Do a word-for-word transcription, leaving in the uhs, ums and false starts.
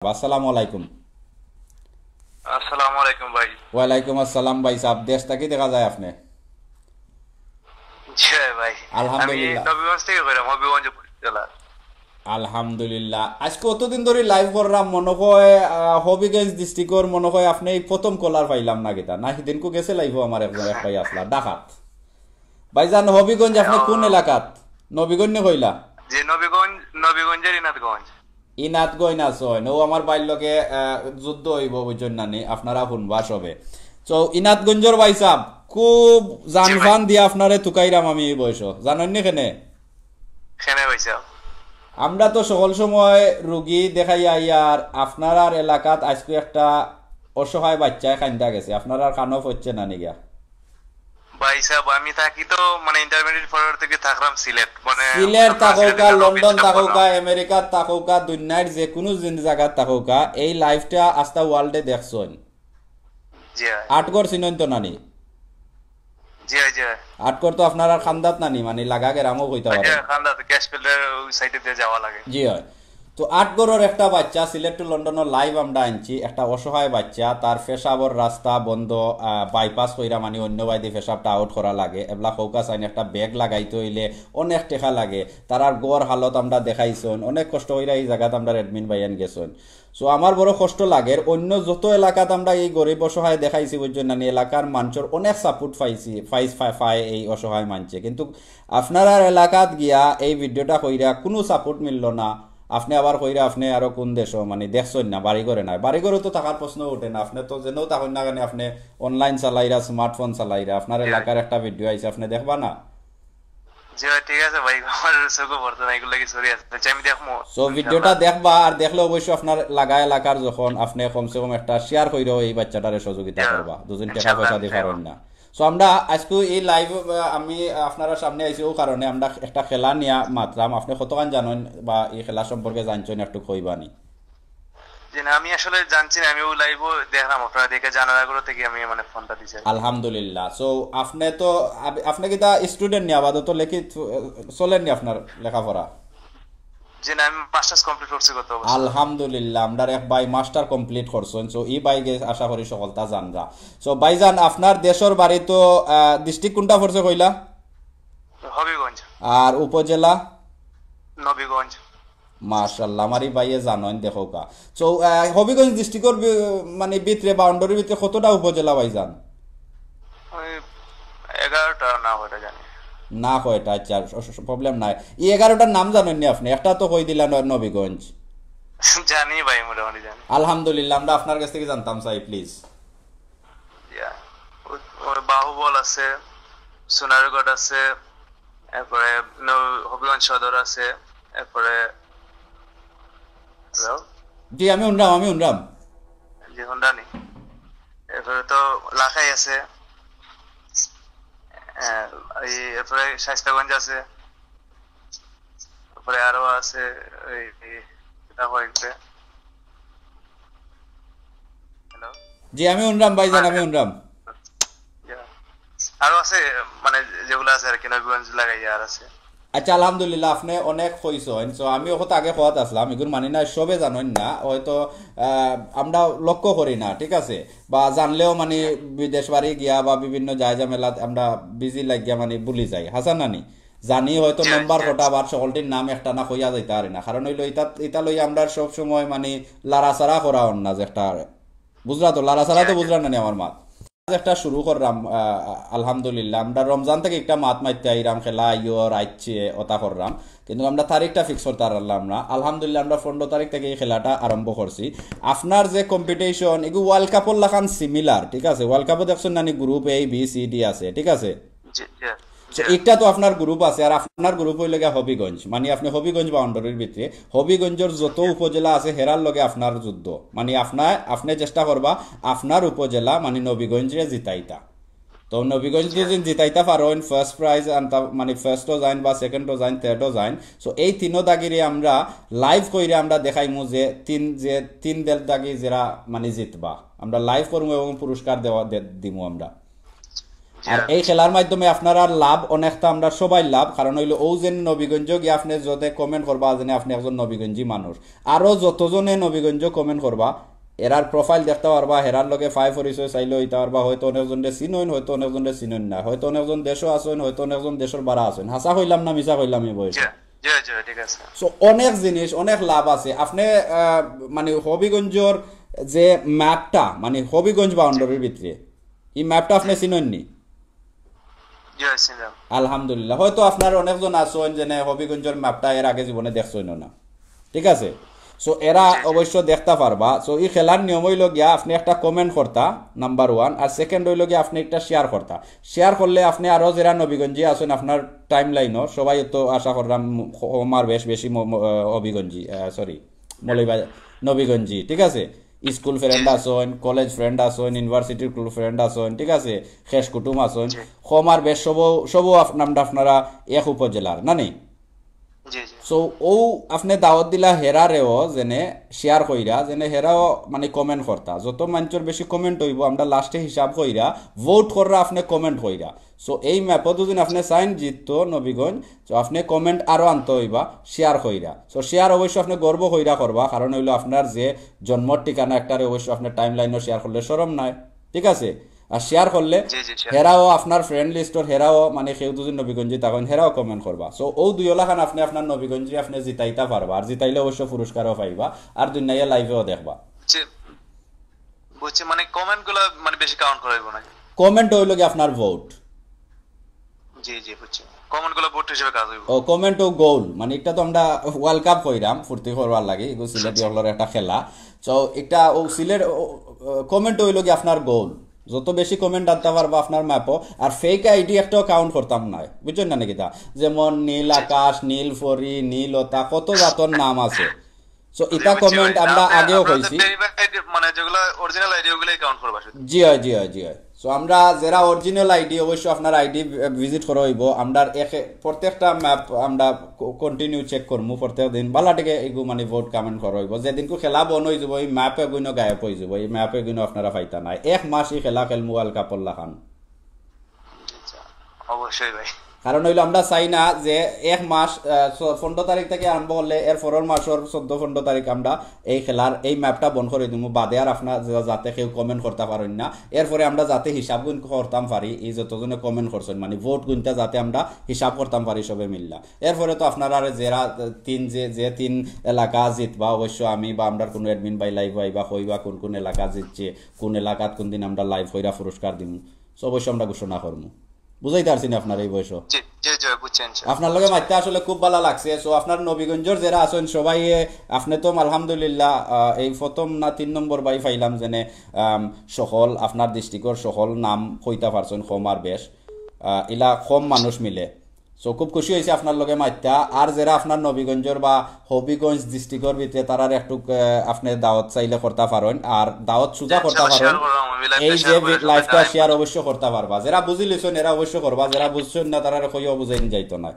আসসালামু আলাইকুম। আসসালামু আলাইকুম ভাই। ওয়ালাইকুম আসসালাম ভাই সাহেব, দেশ থাকি দেখা যায় আপনে? জি ভাই, আমি আলহামদুলিল্লাহ। নবীগঞ্জ থেকে কইরাম, হবিগঞ্জ উপজেলা। আলহামদুলিল্লাহ, আইজ কতদিন ধরি লাইভ কররাম, মনে হয়, আহ, হবিগঞ্জ ডিস্ট্রিক্টর মনে হয় আপনে এই প্রথম কলার পাইলাম না কিতা? না, হিদিনকু গেছে লাইভও আমার একজন এক ভাই আসলা, ডাকাত। ভাইজান, হবিগঞ্জ আপনে কোন এলাকাত? নবীগঞ্জ নি কইলা? জি, নবীগঞ্জ, নবীগঞ্জের ইনাদগঞ্জ। ইনাদগঞ্জ আছইন, ও আমার ভাইর লগে, আহ, যুদ্ধ অইবো, বুঝছইন না নি? আপনারা হুনবা সবে। তো ইনাদগঞ্জর ভাই সাহেব, খুব জান ফান দিয়া আপনারে তুকাইরাম আমি এই বয়সো। জানইন নি কেনে? কেনে ভাই সাহেব? আমরা তো সকল সময় রুগী দেখাইয়া আইয়ার, আপনারার এলাকাত আইজকু একটা অসহায় বাচ্চায় কাইন্দা গেছে, আপনারার কানো পড়ছে না নি গিয়া? ভাই সাহেব, আমি থাকি তো, মানে, ইন্টারমিডিয়েট পড়ার থেকে থাকরাম সিলেট, মানে, সিলেট থাকউকা, লন্ডন থাকউকা, আমেরিকাত থাকউকা, দুনিয়ার যে কুনু জিন-, জাগাত থাকউকা, এই লাইভটা আস্তা ওয়ার্ল্ডে দেখছইন। জি ভাই। আটঘর চিনইন তো নানি? জি ভাই, জি ভাই। আটঘর তো আপনারার কান্দাত নানি, মানে, লাগা গেরামও কইতা পারে। কান্দাত, ক্যাশফিল্ডের ওই সাইডে দিয়ে যাওয়া লাগে। জি হয়। তো আটঘরর একটা বাচ্চা, সিলেট to লন্ডনর লাইভ আমরা আনছি, একটা অসহায় বাচ্চা, তার পেশাবর রাস্তা বন্ধ, আহ, বাইপাস কইরা মানে অন্য বায়দি পেশাবটা আউট করা লাগে, এবলা খৌকা সাইন একটা ব্যাগ লাগাইতে অইলে অনেক টেকা লাগে, তারার ঘর হালত আমরা দেখাইছইন, অনেক কষ্ট কইরা এই জাগাত আমরা অ্যাডমিন ভাইয়ান গেছইন। So আমার বড় কষ্ট লাগের, অন্য যত এলাকাত আমরা এই গরিব অসহায় দেখাইছি বুঝছইন না নি, এলাকার মানষর অনেক সাপোর্ট পাইছি, পাইস-, পায়, পায় এই অসহায় মানষে, কিন্তু আপনারার এলাকাত গিয়া এই ভিডিওটা কইরা কুনু সাপোর্ট মিললো না, আপনে আবার কইরা আপনে আরো কুন দেশো, মানে, দেখছইন না, বাড়ি ঘরে নাই। বাড়ি ঘরে তো থাকার প্রশ্ন উঠে না, আপনে তো যেনও থাকইন না কেনে, আপনে অনলাইন চালাইরা, স্মার্টফোন চালাইরা, আপনার এলাকার একটা ভিডিও আইছে, আপনে দেখবা না? জি ভাই, ঠিক আছে ভাই, আমার চোখে পড়তো না, এগুলো কি সরি আছে। আচ্ছা, আমি দেখবো। So, ভিডিওটা দেখবা, আর দেখলে অবশ্য আপনার লাগা এলাকার যখন আপনে কমসে কম একটা শেয়ার কইরাও এই বাচ্চাটারে সহযোগিতা করবা, দুজন টেকা পয়সা দি পারইন না। So, আমরা আইজকু এই লাইভ, আহ, আমি আপনারার সামনে আইছি, ও কারণে আমরা একটা খেলা নিয়া মাতরাম। আপনে কতখান জানইন বা এই খেলা সম্পর্কে জানছইন, একটু কইবানি? জি না, আমি আসলে জানছি না, আমি ওই লাইভও দেখলাম, আপনারা দেখে জানার আগ্রহ থেকে আমি, মানে, ফোনটা দিছি আর কি। আলহামদুলিল্লাহ। So, আপনে তো, আপ-, আপনে কিতা স্টুডেন্ট নি আপাতত, লেখি, চলের নি আপনার লেখাপড়া? জি না, আমি মাস্টার্স কমপ্লিট করছি গত বছর। আলহামদুলিল্লাহ, আমরার এক ভাই মাস্টার কমপ্লিট করছইন। So, ই ভাইগে আশা করি সকলতা জানরা। So, ভাইজান, আপনার দেশর বাড়ি তো, আহ, ডিস্ট্রিক্ট কুনটা পড়ছে কইলা? হবিগঞ্জ। আর উপজেলা? নবীগঞ্জ। মাশাআল্লাহ, আমার ই ভাইয়ে জানইন, দেখউকা। So, আহ, হবিগঞ্জ ডিস্ট্রিক্টর বি-, মানে, ভিতরে, বাউন্ডারির ভিতরে কতটা উপজেলা ভাইজান? ওই এগারোটা না কয়টা জানি। না কয়টা, আচ্ছা, স-, স-, প্রবলেম নাই। ই এগারোটার নাম জানইন নি আপনে? একটা তো কই দিলা ন-, নবীগঞ্জ। জানি ভাই, মোটামুটি জানি। আলহামদুলিল্লাহ, আমরা আপনার গেছ থাকি জানতাম চাই, প্লিজ। ইয়া, ও-, ওর বাহুবল আছে, সোনারগড় আছে, এরপরে ন-, হবিগঞ্জ সদর আছে, এরপরে, হ্যালো? জি, আমি হুনরাম, আমি হুনরাম। জি, হুনরানি। এরপরে তো লাখাই আছে, আহ, এই, এরপরে শায়েস্তাগঞ্জ আছে, তারপরে আরো আছে, এই, এই, এটা কয়েকটা। হ্যালো? জি, আমি হুনরাম ভাইজান, আমি হুনরাম। ইয়া। আরো আছে, মানে, যেগুলা আছে আর কি, নবীগঞ্জ লাগাইয়া আর আছে। আচ্ছা, আলহামদুলিল্লাহ, আপনে অনেক কইছইন। So, আমি অখন আগে কওয়াত আছলাম, এগুর মানি না, সবে জানইন না, হয়তো, আহ, আমরা লক্ষ্য করি না, ঠিক আছে? বা জানলেও, মানে, বিদেশ বাড়ি গিয়া বা বিভিন্ন যায় ঝামেলাত আমরা বিজি লাগিয়া, মানে, ভুলি যাই। হাছা না নি? জানি হয়তো মেম্বার কটা, বা সকলটির নাম একটা না কইয়া যাইতা পারি না। কারণ অইলো, ইতা, ইতা লইয়া আমরা সব সময়, মানে, লাড়াচাড়া করা অর না, যে একটা, বুঝরা তো, লাড়াচাড়া তো বুঝরা না নি আমার মাত? একটা শুরু কররাম, আহ, আলহামদুলিল্লাহ। আমরা রমজান থাকি একটা মাত মাততে আইরাম, খেলা আইও, রাইচ্ছে, ওটা কররাম। কিন্তু আমরা তারিখটা ফিক্স করতে পারলাম না। আলহামদুলিল্লাহ, আমরা পনেরো তারিখ থাকি এই খেলাটা আরম্ভ করছি। আপনার যে কম্পিটিশন, এগু ওয়ার্ল্ড কাপর লাখান সিমিলার, ঠিক আছে? ওয়ার্ল্ড কাপও দেখছইন না নি, group A, B, C, D আছে, ঠিক আছে? জি, জি। তো একটা তো আপনার গ্রুপ আছে, আর আপনার গ্রুপ অইলো গিয়া হবিগঞ্জ, মানে, আপনে হবিগঞ্জ বাউন্ডারির ভিতরে, হবিগঞ্জর যত উপজেলা আছে, হেরার লগে আপনার যুদ্ধ, মানে, আপনার, আপনে চেষ্টা করবা আপনার উপজেলা, মানে, নবীগঞ্জরে জিতাইতা। তো নবীগঞ্জ যদি জিতাইতা পারইন, ফার্স্ট প্রাইজ আনতা, মানে, ফার্স্টও যাইন বা সেকেন্ডও যাইন, থার্ডও যাইন। So, এই তিনো দাগিরে আমরা লাইভ কইরা আমরা দেখাইমু যে তিন, যে তিন দল দাগি যেরা, মানে, জিতবা, আমরা লাইভ করমু এবং পুরস্কার দেওয়া, দে-, দিমু আমরা। আর এই খেলার মাধ্যমে আপনারার লাভ অনেকটা, আমরা সবাই লাভ। কারণ অইলো, অউ যেন নবীগঞ্জ গিয়া আপনে যদি কমেন্ট করবা, যেন আপনে একজন নবীগঞ্জি মানুষ, আরো যতজনে নবীগঞ্জ কমেন্ট করবা, এরার প্রোফাইল দেখতা পারবা, হেরার লগে ফাই পরিচয় চাইলে অইতা পারবা। হয়তো অনেকজনরে চিনইন, হয়তো অনেকজনরে চিনইন না, হয়তো অনেকজন দেশো আছইন, হয়তো অনেকজন দেশর বারা আছইন। হাছা কইলাম না মিছা কইলাম এই বয়সে? জি, জি, ঠিক আছে। সো অনেক জিনিস, অনেক লাভ আছে। আপনে, আহ, মানে, হবিগঞ্জর যে ম্যাপটা, মানে, হবিগঞ্জ বাউন্ডারির ভিতরে, এই ম্যাপটা আপনে চিনইন নি? জি, চিনলাম। আলহামদুলিল্লাহ। হয়তো আপনার অনেকজন আছইন যেন হবিগঞ্জর ম্যাপটা এর আগে জীবনে দেখছইন না, ঠিক আছে? সো এরা অবশ্য দেখতা পারবা। সো এই খেলার নিয়ম অইলো গিয়া, আপনে একটা কমেন্ট করতা, নাম্বার ওয়ান, আর সেকেন্ড অইলো গিয়া আপনে একটা শেয়ার করতা। শেয়ার করলে আপনে আরো যেরা নবীগঞ্জি আছইন আপনার টাইম লাইনও, সবাই তো আশা করলাম ম-, আমার বেশ বেশি ম-, ম-, আহ, হবিগঞ্জি, সরি, মৌলভীবাজার, নবীগঞ্জি, ঠিক আছে? স্কুল ফ্রেন্ড আছইন, কলেজ ফ্রেন্ড আছইন, ইউনিভার্সিটির ফ্রেন্ড আছইন, ঠিক আছে? খেশ কুটুম আছইন, আমার বেশ সব, সব আপ-, নামটা আপনারা এক উপজেলার, না নি? জি, জি। সো অউ আপনে দাওয়াত দিলা হেরারেও যেন শেয়ার কইরা, যেন হেরাও মানে কমেন্ট করতা। যত মানষর বেশি কমেন্ট অইবো, আমরা লাস্টে হিসাব কইরা, ভোট কররা আপনে কমেন্ট কইরা। সো এই ম্যাপো যদি আপনে চাইন জিততো নবীগঞ্জ, তো আপনে কমেন্ট আরো আনতো অইবা শেয়ার কইরা। সো শেয়ার অবশ্য আপনে গর্ব কইরা করবা, কারণ অইলো আপনার যে জন্মর ঠিকানা একটারে অবশ্য আপনে টাইম লাইনও শেয়ার করলে শরম নাই, ঠিক আছে? আর শেয়ার করলে জি, জি, শেয়ার। হেরাও আপনার ফ্রেন্ড লিস্টর, হেরাও মানে কেউ যদি নবীগঞ্জি থাকইন, হেরাও কমেন্ট করবা। সো অউ দুইওলাখান আপনে আপনার নবীগঞ্জি আপনে জিতাইতা পারবা, আর জিতাইলে অবশ্য পুরস্কারও পাইবা, আর দুনিয়ায় লাইভেও দেখবা। বুঝছি, বুঝছি, মানে কমেন্ট গুলা মানে বেশি কাউন্ট করা অইবো না? কমেন্ট অইলো গিয়া আপনার ভোট। জি, জি, বুঝছি। কমেন্ট গুলা ভোট হিসেবে কাজ অইবো। ও, কমেন্ট ও গোল, মানে এটা তো আমরা ওয়ার্ল্ড কাপ কইরাম ফুর্তি করবার লাগি, এগু সিলেটি অকলর একটা খেলা। তো এটা ও সিলেট, ও, ও, কমেন্ট অইলো গিয়া আপনার গোল। যত বেশি কমেন্ট আনতা পারবা আপনার ম্যাপো। আর ফেক আইডি একটাও কাউন্ট করতাম না, বুঝছইন না নি কিতা? যেমন নীল আকাশ, নীল পরি, নীল লতা, কত জাতর নাম আছে। সো ইতা কমেন্ট আমরা আগেও কইছি। ভেরিফাইড মানে যেগুলা অরিজিনাল আইডি, ওগুলাই কাউন্ট করবা শুধু। জি অয়, জি অয়, জি অয়। সো আমরা যেরা অরিজিনাল আইডি, অবশ্য আপনার আইডি ভিজিট করা অইবো। আমরা একে প্রত্যেকটা ম্যাপ আমরা কন্টিনিউ চেক করমু প্রত্যেক দিন। বালা টিকে এগু মানে ভোট কমেন্ট করা অইবো। যেদিনকু খেলা বন্ধ অইযিবো, এই ম্যাপ এগুইন গায়েব অইযিবো, এই ম্যাপ এগুইন আপনারা পাইতা নায়। এক মাস এই খেলা খেলমু ওয়ার্ল্ড কাপর লাখান। আচ্ছা, অবশ্যই ভাই। কারণ অইলো আমরা চাই না যে এক মাস, আহ, চ-, পনেরো তারিখ থাকি আরম্ভ করলে এর পরর মাসর চৌদ্দ পনেরো তারিখ আমরা এই খেলার এই ম্যাপটা বন্ধ করি দিমু, বাদে আর আপনার যা-, যাতে কেউ কমেন্ট করতা পারইন না। এরপরে আমরা যাতে হিসাব গুন করতাম পারি, এই যতজনে কমেন্ট করছইন, মানে ভোট গুনতা যাতে আমরা হিসাব করতাম পারি সবে মিল্লা। এরপরে তো আপনারারে যেরা তিন, যে, যে তিন এলাকা জিতবা, অবশ্য আমি বা আমরার কুনু অ্যাডমিন ভাই লাইভ আইবা, কইবা কুন কুন এলাকা জিতছে, কুন এলাকাত কুন দিন আমরা লাইভ কইরা পুরস্কার দিমু, সো অবশ্য আমরা ঘোষণা করমু। বুঝাইতে পারছি না আপনার এই বয়সও? জি, জি, জি, বুঝছি, ইনশাআল্লাহ। আপনার লগে মাততে আসলে খুব ভালা লাগছে। সো আপনার নবীগঞ্জর যেরা আছইন সবাই, এ, আপনে তো আলহামদুলিল্লাহ, আহ, এই প্রথম না তিন নম্বর বাই পাইলাম যেনে, আম, সকল আপনার ডিস্ট্রিক্টর সকল নাম কইতা পারছইন কম আর বেশ। আহ, ইলা কম মানুষ মিলে। সো খুব খুশি অইছি আপনার লগে মাততা। আর যেরা আপনার নবীগঞ্জর বা হবিগঞ্জ ডিস্ট্রিক্টর ভিতরে তারার একটু, আহ, আপনে দাওয়াত চাইলে করতা পারইন, আর দাওয়াত সুজা করতা পারইন। এই যে লাইভটা শেয়ার অবশ্য করতা পারবা। যেরা বুঝি লিছইন এরা অবশ্য করবা, যেরা বুঝছইন না তারারে কইও বুঝাইন যাইতো না।